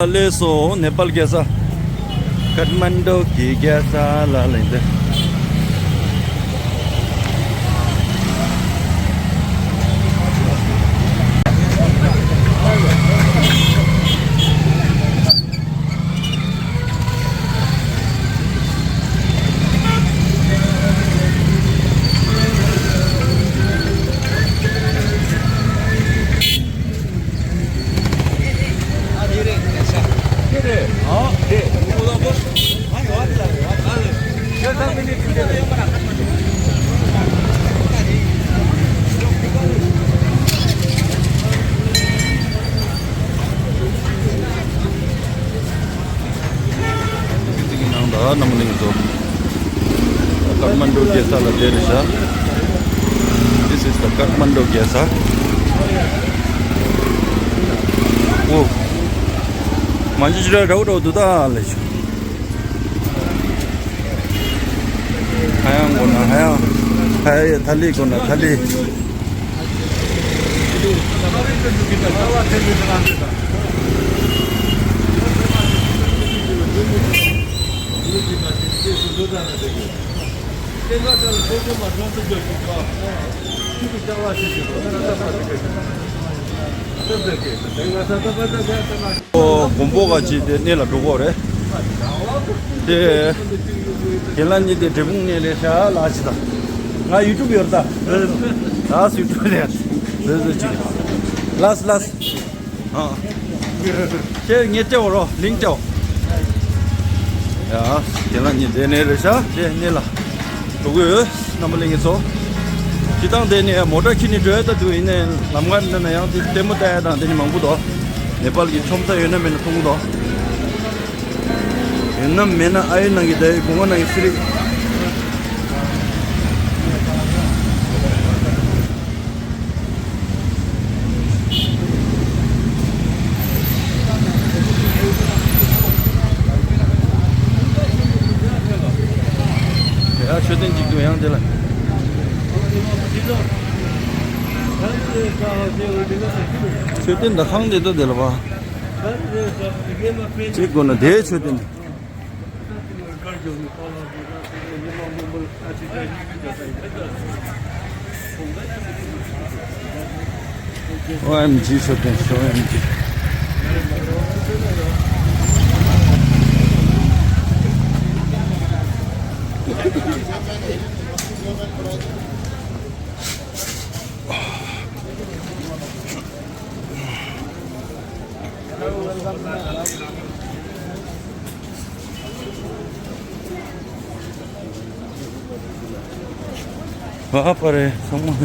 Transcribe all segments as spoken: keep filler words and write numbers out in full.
ལགས་སོ། ནེ་པཱལ་རྒྱལ་ས་ཀཏ་མན་ཌུ་གི་རྒྱལ་ས་ལ་ལེན་ཏེ། ནང་ད་རྣམ་གླིང་ཚོ། ཀཏ་མན་ཌུ་རྒྱལ་ས་ལ་དེ་རེད་ཤག This is the Kathmandu རྒྱལ་ས། ཨོ། མ་འཇིགས་ར་རའུ་རའུ་དུ་ད་ལེ་ཤག་ཧ་ཡང་གོ་ན་ཧ་ཡང་། ཧ་ཡ་ཐ་ལི་གོ་ན་ཐ་ལི། ཨོ། མགོན་པོ་ག་ཅིག་དེ་གནས་ལ་འགྲོ་གོ་རེད། དེ་རྒན་ལགས་གཉིས་དེ་འབྲས་སྤུངས་གནས་ལས་ཤ་ལ་ཅི་ད། ང་ཡུ་ཊུབ་ཡོད་ད། ལགས་ཡུ་ཊུབ་ལས། ལགས་ལགས་ཅིག་ལགས་ལགས། ཨ། ཁྱེད་ངས་སྤྲད་འོ་རོ། ལིང་སྤྲད་འོ། ཡ། དེ་ལ་ཉིན་དེ་ནས་རེད་ཤག་དེ་ནས་ལ་འགྲོ་གི་ཡོད། རྣམ་པ་ལྷན་རྒྱས་ཚོ། སྤྱི་བཏང་དེ་ནས་མོ་ཊ་ཁྱེར་ནས་འགྲོ་ཡ་ད་དུ་ཡིན་ནའི་ལམ་ཁ་འདི་ན་ཡང་དེ་ལྟད་མོ་ལྟ་ཡ་དང་དེ་ནས་མང་པོ་འདུག་ནེ་པཱལ་གྱི་ཁྲོམ་ས་ཡོད་ན་མེད་ན་མཐོང་གི་འདུག་ཡོད་ན་མེད་ན་ཨ་ཡོད་ནང་གི་ད་ཡོད་གུང་ང་ནང་གི་སི་རིག་ཡ། མཆོད་རྟེན་གཅིག་འདུག་ཡང་དེ་ལ། མཆོད་རྟེན་ད་ཁང་དེ་ད་དེ་ལ་བ། གཅིག་དགོས་ན་དེའི་མཆོད་རྟེན། ཨོ་ཨེམ་ཇི་མཆོད་རྟེན། ཨོ་ཨེམ་ཇི། ཨ་ཕ་རེད་ཚང་མ།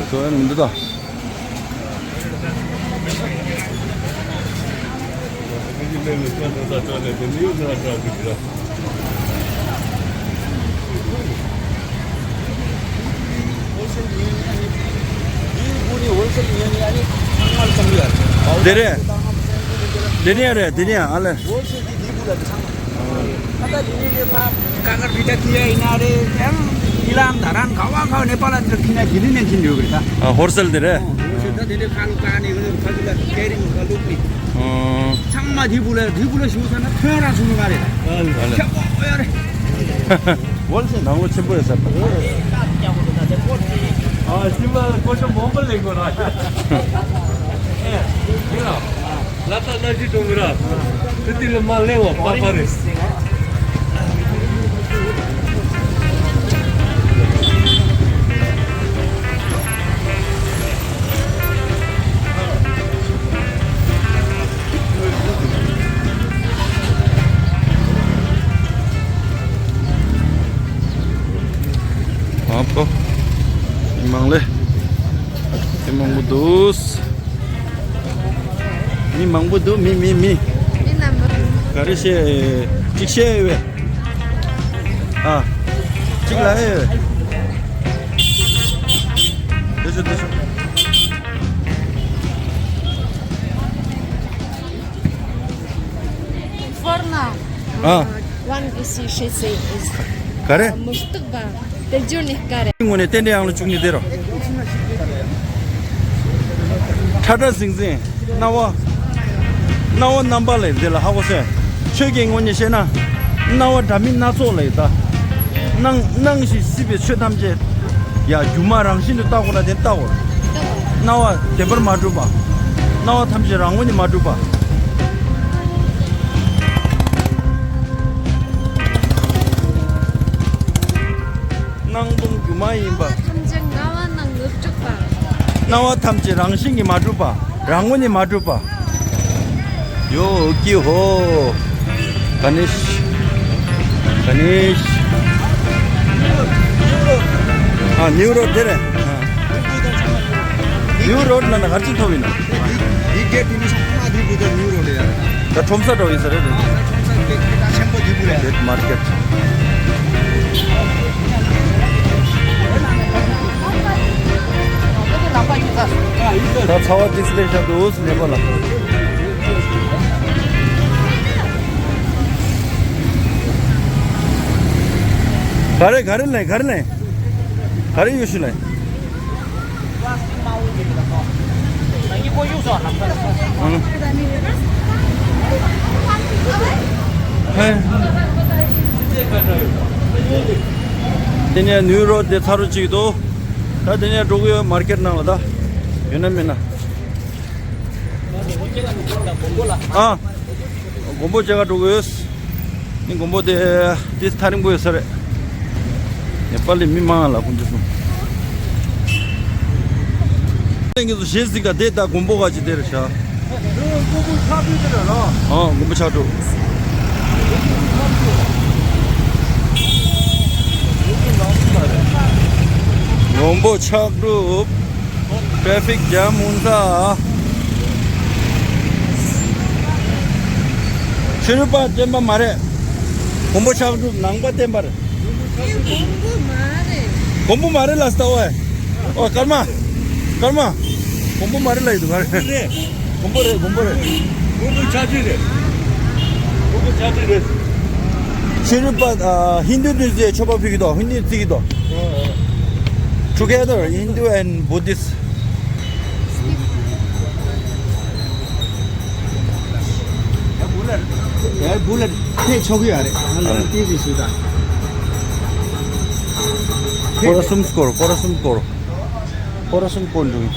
ཚོ་ཡང་མི་འདུག་ད། དེ་རེད། དེ་ནས་རེད། དེ་ནས་ཨ་ལེ། ད་དེ་ནས་ཕ་ཀ་ཀར་བི་ཏ་ཁྱེར་ཡ་ཡིན་ན་རེད། ཡང་ཉི་ལམ་ད་རང་ག་བ་ག་བ་ནེ་པ་ལ་འདིར་ཁྱེར་ན་དེ་ནས་ནས་ཁྱེར་ཡོད་གི་རེད་ད། ཨ། ཧོལ་སེལ་དེ་རེད། ཨོ། ད་དེ་འདྲའི་ཁ་ལུག་ཀ་ནས་ཡོད་ནས་ཕ་གི་ལ་ཀེ་རིང་ཁ་ལུག་ནི། ཨོ། ཚང་མ་དེ་བུ་ལ་དེ་བུ་ལ་ཞུ་ས་ན་ཐོན་རང་སོང་མ་རེད། ཨ་ལ། ཁྱབ་པོ་ཡོད་རེད། ཧོལ་སེལ་ནང་ལོ་ཆེན་པོ་ཡོད་ས་རེད། ཨ། ཤི་མ་ལ་ཀོ་ཤོ་མོང་པ་ལེན་དགོས་ར། ཨེ། དེ་ལ། ལ་ད་ལ་ཅི་གཏོང་གི་ར། དེ་དེ་ལ་མ་ལེན་བ་པ་པ་རེད། ཨ་ཕོ། མི་མང་ལེ། མི་མང་པོ་འདུག་མི་མང་པོ་འདུག་མི་མི་མི། མི་རྣམས་པོ། ག་རེ་བཤད། གཅིག་བཤད་ཡོད་པས། ཨ། གཅིག་ལ་ཡོད་པས། དེ་ཚོ་དེ་ཚོ། Forno. ཨ། One is she says is ག་རེ། མུ་སྟག་པ། དལ་འབྱོར་ནི་དཀའ་རེད། ངོ་ནས་རྟེན་འབྲེལ་ཡང་ལ་བཅུག་ནི་དེ་རོ། ཁྲ་ཁྲ་ཟིང་ཟིང་། སྣང་བ། སྣང་བ་རྣམ་པ་ལས་འདི་ལ་ཧ་གོ་སོང་། ཆོས་ཀྱི་ངོ་ནས་བཤད་ན། སྣང་བ་འདྲ་མིན་སྣ་ཚོགས་ལས་ད། སྣང་སྣང་ཞིང་སྲིད་པའི་ཆོས་ཐམས་ཅད། ཡ་སྒྱུ་མ་རང་བཞིན་དུ་བལྟ་དགོས་ན་དེ་བལྟ་དགོས། སྣང་བ་བདེན་པར་མ་གྲུབ་པ། སྣང་བ་ཐམས་ཅད་རང་ངོས་ནས་མ་གྲུབ་པ། སྣང་སྟོང་སྒྱུ་མ་ཡིན་པ། སྣང་བ་ཐམས་ཅད་ངལ་བ་ནང་ནུབ་བཅུག་པ། སྣང་བ་ཐམས་ཅད་རང་བཞིན་གྱིས་མ་གྲུབ་པ། རང་ངོས་ནས་མ་གྲུབ་པ། ཡོ་ཀི་ཧོ། ག་ནེ་ཤི། ག་ནེ་ཤི། ཨ་ནིའུ་རོ་དེ་རེད། ཨ། ནིའུ་རོ་ལ་ན་ག་ཅི་ཐོབ་ཡིན་ན། འདི་འདི་གེ་དེ་མི་ཤ་མ་འདི་བུ་དེ་ནིའུ་རོ་རེད་ཡ། ད་ཁྲོམ་ས་འགྲོ་ཡིན་ས་རེད་རེད། ཁྲོམ་ས་དེ་ཆེན་པོ་འདི་བུ་རེད། Wet market། ད་ཚ་བ་ཏིས་ལེ་ཤ་འདུག་ནེ་པ་ལ། ག་རེ་ག་རེ་ལེ་ག་རེ་ལེ། ག་རེ་ཡོད་ཤི་ལེ། དེ་ནས་ནིའུ་རོ་དེ་ཚ་རུ་གཅིག་འདུག་ད་དེ་ནས་འགྲོ་གི་ཡོད་མར་ཀེ་ཊི་ནང་ལ། ད་ཡོད་ན་མེད་ན། ཨ། མགོན་པོ་མཇལ་ག་འགྲོ་དགོས། ནི་མགོན་པོ་དེ་དེ་ཐག་རིང་པོ་ཡོད་ས་རེད། ནེ་པ་ལི་མི་མང་ལ་ཁོང་ཚོ་གསུང་། ལྷན་རྒྱས་ཚོ་ཞེས་གཟིགས་ཀ་དེ་ད་མགོན་པོ་ག་ཅི་དེ་རེད་ཤག་མགོན་པོ་ཕྱག་དྲུག་དེ་རེད་ལ། ཨ་མགོན་པོ་ཕྱག་དྲུག་མགོན་པོ་ཕྱག་དྲུག་ཊ་རེ་ཕིག་ཇམ་ཧུན་ས། ཕྱི་རོལ་པ་བསྟན་པ་མ་རེད། མགོན་པོ་ཕྱག་དྲུག་ནང་པ་བསྟན་པ་རེད། དེ་མགོན་པོ་མ་རེད། མགོན་པོ་མ་རེད་ལ་ལྟ་བ། ཨོ་ཀརྨ། ཀརྨ། མགོན་པོ་མ་རེད་ལ་ཡིན་འདུག་ག་རེད། རེད། མགོན་པོ་རེད་མགོན་པོ་རེད། མགོན་པོ་ཕྱག་རྒྱུད་རེད། མགོན་པོ་ཕྱག་རྒྱུད་རེད། ཤེས་རིག་པ། ཨ། ཧིན་དུ་དུས་ཚོད་མཆོད་པ་ཕུལ་གྱི་འདུག་ཧིན་དུ་བརྩི་གི་འདུག Together Hindu and Buddhist. ཡར་སྦུག་ལ་ཕེབས་ཆོག་གི་ཡོད་རེད། ང་ལ་ཏི་ཞིག་ཞུ་དང་། སྐོར་གསུམ་སྐོར་སྐོར་གསུམ་སྐོར། སྐོར་གསུམ་སྐོར་འགྲོ་གི།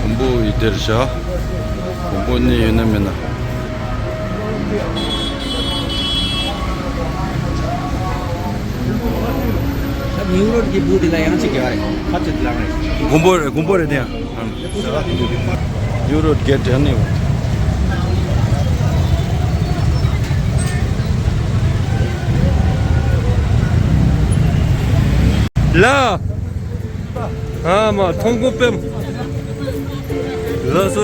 མགོན་པོ་ཡི་དེར་བཞག་མགོན་པོ་གནས་ཡོད་ན་མེད་ན། ད་ནིའུ་རོ་གི་བུ་དེ་ལ་ཡང་ཅིག་རྒྱག་རེད། ཁ་ཚོད་ལངས་རེད། མགོན་པོ་རེད་མགོན་པོ་རེད་དེ་ཡང་། ཡུ་རོ་གེ་ཊི་ཨ་ནི། ལ། ཨ་མ་ཐོང་གོ་པེམ། ལགས་སོ།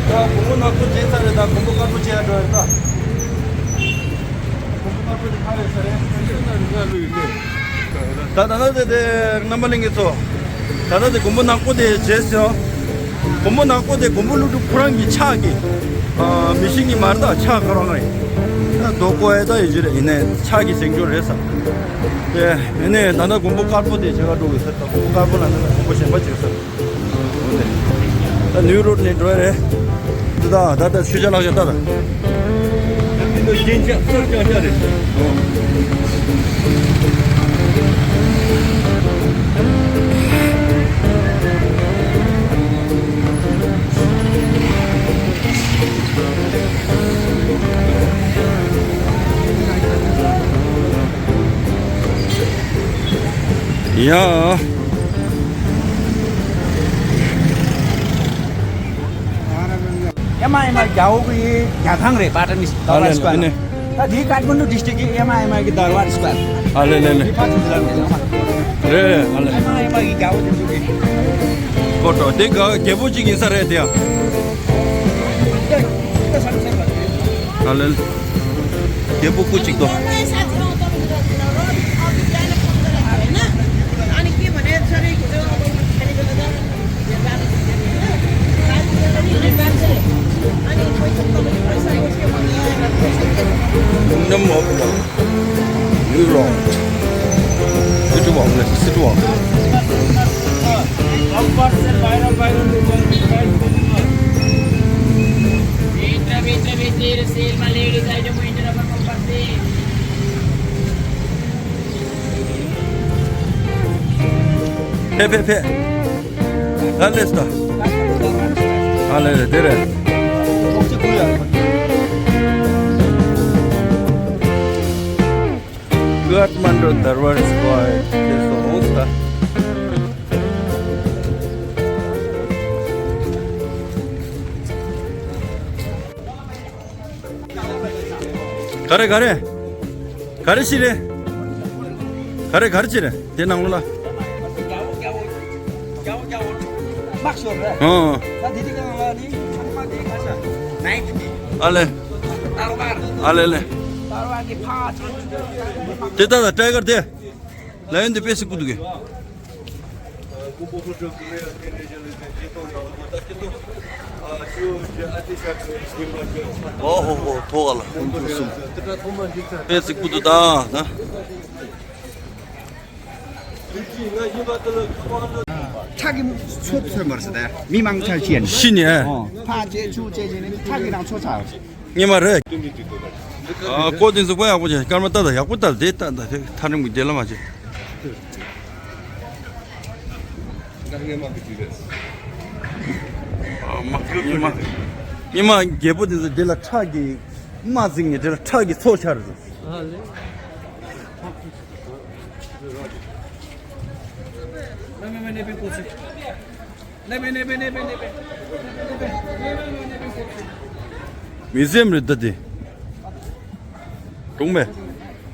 ད་གོང་བུ་ནག་པོ་བརྗེད་ཚར་རེད། ད་གོང་བུ་དཀར་པོ་བརྗེད་ཡ་འགྲོ་ཡ་རེད་ད། གོང་བུ་དཀར་པོ་དེ་ཕར་རེད་ས་རེད། ད་ད་ལྟ་དེ་དེ་རྣམ་པ་ལྷན་རྒྱས་ཚོ། ད་ལྟ་དེ་མགོན་པོ་ནག་པོ་དེ་བརྗེད་སོང་། མགོན་པོ་ནག་པོ་དེ་མགོན་པོ་ཀླུ་སྒྲུབ་ཁོ་རང་གི་ཕྱག་གི། ཨ། མི་ཤིང་གི་མར་དང་ཕྱག་དཀར་བ་ང་ཡིན། ད་རྡོ་བརྐོ་ཡ་ད་ཡོད་ཀྱི་རེད། ཡིན་ནའི་ཕྱག་གི་བྱེད་འགྱུར་རེད་ས། དེ་ཡིན་ནའི་ད་ལྟ་མགོན་པོ་དཀར་པོ་དེ་བྱེད་ག་འགྲོ་དགོས་ཟེར། ད་མགོན་པོ་དཀར་པོ་ལ་ནི་མགོན་པོ་གཞན་པ་བྱེད་ས། འོ་དེ། ད་ནིའུ་རོ་ཌི་ནས་འགྲོ་ཡ་རེད། ད་ད་ད་ཤུལ་བཞག་ལག་བཞག་ད་ད། ཡང་མིན་འདུག་རྒྱན་ཆ་གསར་རྐྱང་རྐྱང་རེད། ཡ། ཡ་མ་ཡ་མ་རྒྱ་འོག་གི་རྒྱ་ཁང་རེད། པ་ཏ་ནི་ཨ་ལེ་ཨ་ལེ། ད་དེའི་ཀ་ཐ་མན་ཌུ་ཌི་སི་ཊིག་གི་ཨེ་མ་ཨེ་མ་གི་དར་བར་སི་ཀ་ཝར། ཨ་ལེ་ལེ་ལེ། དེ་ཕར་ཚུར་ལ་མེད་ལ་མ། རེད་རེད། ཨ་ལེ། ཨེ་མ་ཨེ་མ་གི་རྒྱལ་པོ་དེ་ཚོ་གི། ཀོ་ཏོ་དེ་ག་རྒྱལ་པོ་གཅིག་ཡིན་ས་རེད་དེ་ཡ། ཨ་ལེ་ལེ། རྒྱལ་པོ་སྐུ་གཅིག་ཏོ། ཕེབས་ཕེབས་ཕེབས། ཨ་ལེ་སྟ། ཨ་ལེ་ལེ་དེ་རེད། ཀ་ཐ་མན་ཌུ་དར་བར་སི་ཀ་ཝར་དེ་སོང་སྟ། ག་རེ་ག་རེ། ག་རེ་ཞིག་རེད། ག་རེ་ག་རེ་ཅི་རེད་དེ་ནང་ལོགས་ལ། ཨོ། ཨ་ལེ། ཨ་ལེ་ལེ། དེ་ལྟ་ད་ཊའི་གར་དེ། ལ་ཡོན་དེ་དཔེ་སྲིད་ཀུ་འདུག་གས། ཨོ་ཧོ་ཧོ། ཐོག་ལ་ཧོན་ཐུ་སུམ། དཔེ་སྲིད་ཀུ་འདུག་ད་ད། ཁྲག་གི་མཚོ་ཐོན་པར་ཟེར་ཏེ་མི་མང་ཆ་ཤས་ནི། ཤི་ནས། ཨོ། ཕ་ཅེ་ཆུ་ཅེ་ཅེ་ནི་ཁྲག་གི་རང་མཚོ་ཆགས། ཉི་མ་རེད། ཨ་ཀོ་དེ་ཚོ་ཀོ་ཡག་པོ་བྱས་སྐར་མ་ལྟ་ད་ཡག་པོ་ལྟ་དེ་ལྟ་ད་དེ་ཐ་རིང་མི་དེ་ལ་མ་བྱེད། ཨ་མ་ཉི་མ་ཉི་མ་རྒྱལ་པོ་དེ་ཚོ་དེ་ལ་ཁྲག་གི་རྨ་འཛིང་ནས་དེ་ལ་ཁྲག་གི་མཚོ་ཆགས་རེད། ཨ་ལེ། མི་སེམས་རེད་ད་དེ། གྲོང་མེ།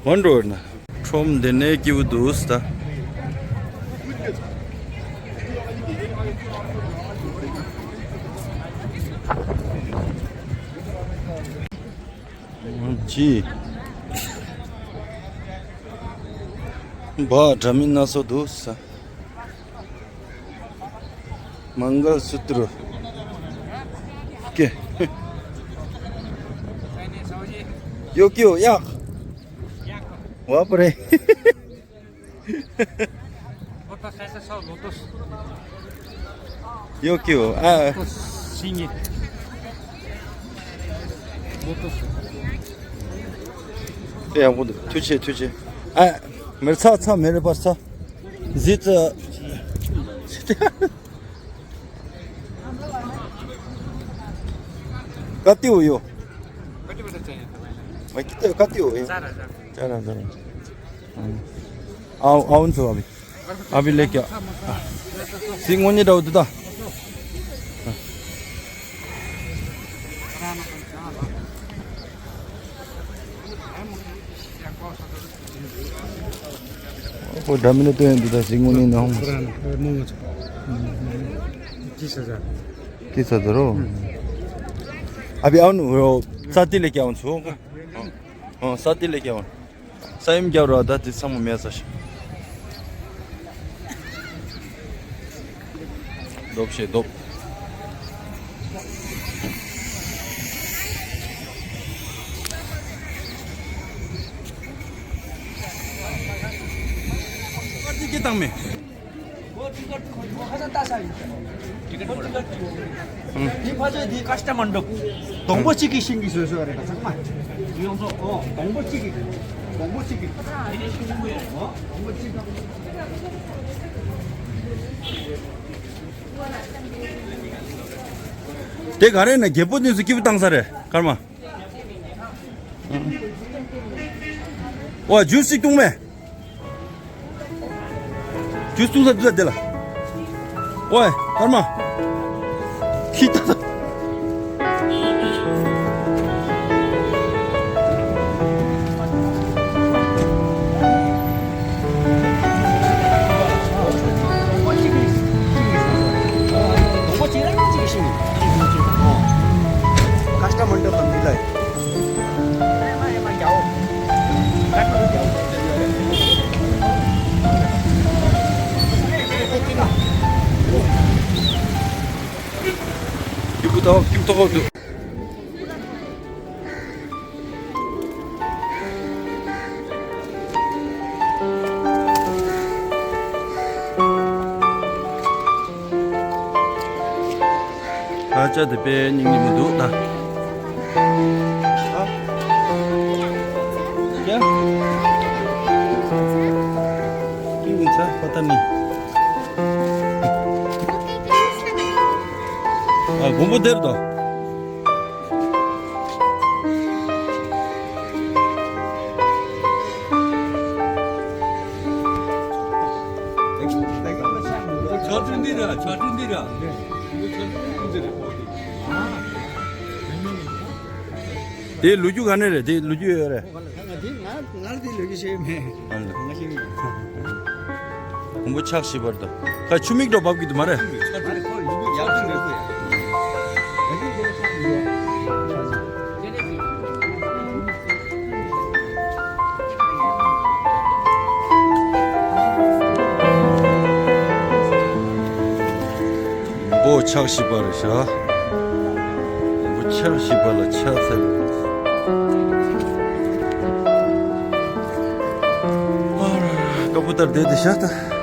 ཧོན་འགྲོ་ན། ཁྲོམ་འདི་ནས་སྐྱིད་པོ་འདུག་ད། ཅི། བ་འདྲ་མིན་སྣ་ཚོགས་འདུག་ས། མང་གལ་སུ་ཏྲུ། ཀེ། ཡོ་ཀྱོ་ཡག། བ་པ་རེ། ཡོ་ཀྱོ་ཨ། ཡག་པོ་འདུག་ཐུགས་རྗེ་ཆེ་ཐུགས་རྗེ་ཆེ། ཨ། མེར་ཚ་ཚ་མེར་པ་ཚ། ཟི་ཚ། ཀ་ཏི་འོ་ཡོ། ཀ་ཏི་འོ་ཡོ། ཙ་ར་ཙ་ར། ཨའོ་ཨའོ་ཚོ་ཨ་བི། ཨ་བི་ལེ་ཀྱ། སི་ངོ་ཉི་འདྲ་བོ་འདུག་ད། ཁོ་འདྲ་མི་ནི་སྟོན་འདུག་ད་སི་ངོ་ཉི་ནང་། ཅི་ས་ཟ། ཅི་ས་ཟ་རོ། ཨ་བི་ཨའོ་ནུ་རོ། ས་ཏི་ལེ་ཀྱ་ཨའོ་ཚོ། ཨོ་ས་ཏི་ལེ་ཀྱ་ཨའོ། ས་ཡོམ་རྒྱབ་ར་ད་དེ་ཚང་མ་མེད་ས་ཞིག་རྡོབ་ཤེས་རྡོབ། ཀི་བཏང་མེད། འདི་ཕ་ཆོས་འདི་ཀ་ཤི་ཏ་མན་ཌབ། སྡོང་པོ་གཅིག་གི་ཤིང་གིས་བཟོས་བཟོས་རེད་པ་ཚང་མ། འདི་ཡོངས་རྫོགས་ཨོ་སྡོང་པོ་གཅིག་གི། སྡོང་པོ་གཅིག་གི། ཨོ་སྡོང་པོ་གཅིག་གི། དེ་ག་རེ་ན་རྒྱལ་པོ་འདི་ཚོ་སྐྱིད་པོ་བཏང་ས་རེད་ཀརྨ། ཨོ་ཇུས་ཅིག་བཏུང་མེད། ཇུས་བཏུང་ས་འདི་ལ་དེ་ལ། ཨོའི་ཀརྨ། ཁྱི་ད་ད། ཏོག་ཏོག་ཏོག་ཏོག་ད་ཅ་དེ་དཔེ་སྙིང་རྗེ་མི་འདུག་ད། ཨ། ཡ། ཀིང་ཚ་པ་ཏ་ནི། ཨ། མགོན་པོ་དེར་དོ། ཆ་འཕྲིན་འདི་ར། ཆ་འཕྲིན་འདི་ར། དེ་ལོ་རྒྱུས་ག་ནས་རེད། དེ་ལོ་རྒྱུས་ཡོད་རེད། ང་དེ་ང་ང་དེ་ལོ་རྒྱུས་ཤེས་མེད། ང་ཤེས་མེད། ཁོང་པོ་ཕྱག་བཞི་པར་དུ། ཁ་ཆུ་མིག་འགྲོ་འབབ་ཀྱི་འདུག་མ་རེད། པོ་ཕྱག་བཞི་པ་རེད་ཤག་པོ་ཕྱག་བཞི་པ་ལ་ཕྱག་འཚལ། ཨ་ར། ཀ་པོ་ལྟར་བསྡད་དེ་ཤག་ད།